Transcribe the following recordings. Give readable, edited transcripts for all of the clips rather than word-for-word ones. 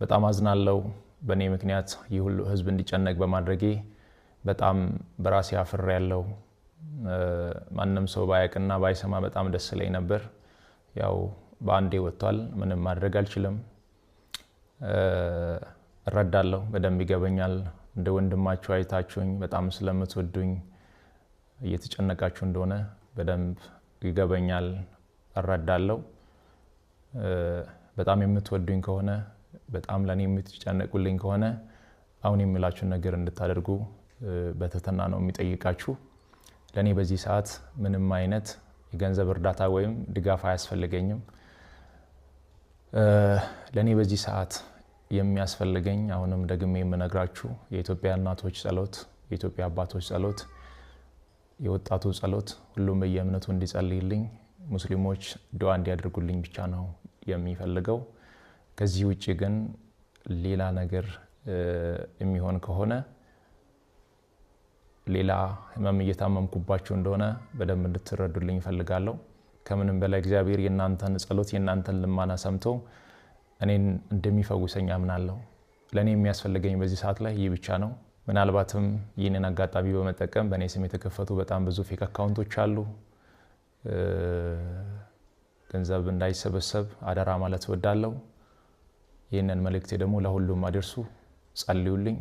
በጣም አዝናለሁ። በእኔ ምክንያት ይህ ሁሉ ህዝብ እንዲጨነቅ በማድረጌ በጣም በራሴ አፍሬያለሁ። ማንም ሰው ባያቅና ባይሰማ በጣም ደስ ይለኝ ነበር። ያው በአንዴ ወጥቷል። ምንም ማድረግ አልችልም። እረዳለሁ፣ በደንብ ይገበኛል። እንደ ወንድማችሁ አይታችሁኝ በጣም ስለምትወዱኝ እየተጨነቃችሁ እንደሆነ በደንብ ይገበኛል፣ እረዳለሁ። በጣም የምትወዱኝ ከሆነ፣ በጣም ለእኔ የምትጨነቁልኝ ከሆነ አሁን የምላችሁን ነገር እንድታደርጉ በትህትና ነው የሚጠይቃችሁ። ለእኔ በዚህ ሰዓት ምንም አይነት የገንዘብ እርዳታ ወይም ድጋፍ አያስፈልገኝም። ለእኔ በዚህ ሰዓት የሚያስፈልገኝ፣ አሁንም ደግሜ የምነግራችሁ፣ የኢትዮጵያ እናቶች ጸሎት፣ የኢትዮጵያ አባቶች ጸሎት፣ የወጣቱ ጸሎት፣ ሁሉም በየእምነቱ እንዲጸልይልኝ፣ ሙስሊሞች ዱዓ እንዲያደርጉልኝ ብቻ ነው የሚፈልገው። ከዚህ ውጭ ግን ሌላ ነገር የሚሆን ከሆነ ሌላ ህመም እየታመምኩባችሁ እንደሆነ በደንብ እንድትረዱልኝ እፈልጋለሁ። ከምንም በላይ እግዚአብሔር የእናንተን ጸሎት፣ የእናንተን ልማና ሰምቶ እኔን እንደሚፈውሰኝ አምናለሁ። ለእኔ የሚያስፈልገኝ በዚህ ሰዓት ላይ ይህ ብቻ ነው። ምናልባትም ይህንን አጋጣሚ በመጠቀም በእኔ ስም የተከፈቱ በጣም ብዙ ፌክ አካውንቶች አሉ። ገንዘብ እንዳይሰበሰብ አደራ ማለት እወዳለሁ። ይህንን መልእክቴ ደግሞ ለሁሉም አድርሱ፣ ጸልዩልኝ።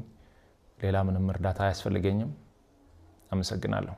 ሌላ ምንም እርዳታ አያስፈልገኝም። አመሰግናለሁ።